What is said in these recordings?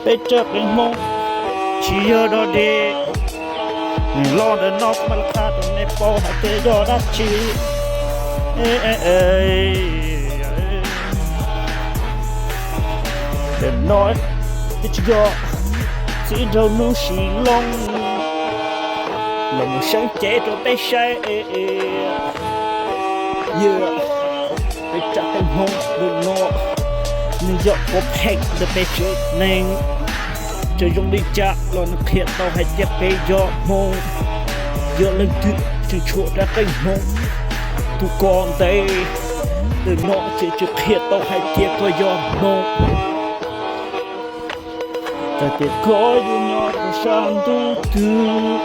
Peb rab qeej Hmoob tsis yog dog dig. Nws los ntawm no kuv mam li qha rau nej paub hais tias yog dab tsi. Ntawm no twb tsis yog txiv nraug hnub sis loo los mus seeb cev rau peb saib. Yog peb rab qeej Hmoob ntawm no, nws yog puav pheej ntawm peb tsev neeg. Txawm zoo li cas los nws qhia tau hais tias peb yog Hmoob. Yog leej twg tseem tshuav rab qeej Hmoob tus ko ntev, ntawm no ces tseem qhia tau hais tias koj yog Hmoob. Txawm tias koj yuav nyob rau sab ntuj twg,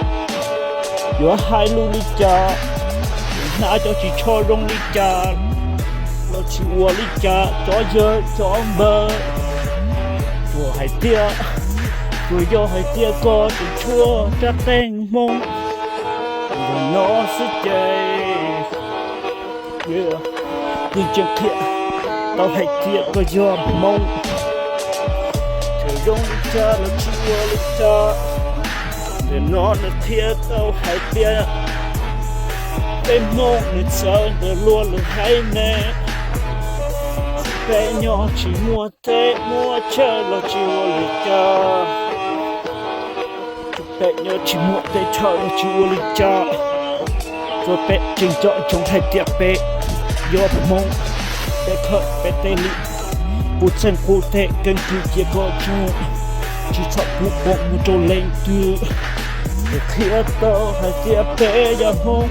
yuav hais lus li cas, yuav hnav cov ris tsho zoo li cas, los tsis ua li cas cov yawg cov npawg, tsuas hais tias, tsuas yog hais tias koj tseem tshuav rab qeej Hmoob ntawm no xwb ces yeej tseem qhia tau hais tias koj yog Hmoob. Txawm zoo li cas los tsis ua li cas, ntawm no nws qhia tau hais tias peb Hmoob nws txawv ntawm luag lwm haiv neeg. Peb nyob tsis muaj teb muaj chaw los tsis ua li cas. Peb nyob tsis muaj teb chaw los tsis ua li cas. Tsuas peb tseem nco ntsoov hais tias peb yog Hmoob. Peb khawm peb tej li qub txeeg qub teg, keeb kwm cia koj tsum, tsis txhob pub poob mus rau leej twg. Qhia tau hais tias peb yog Hmoob.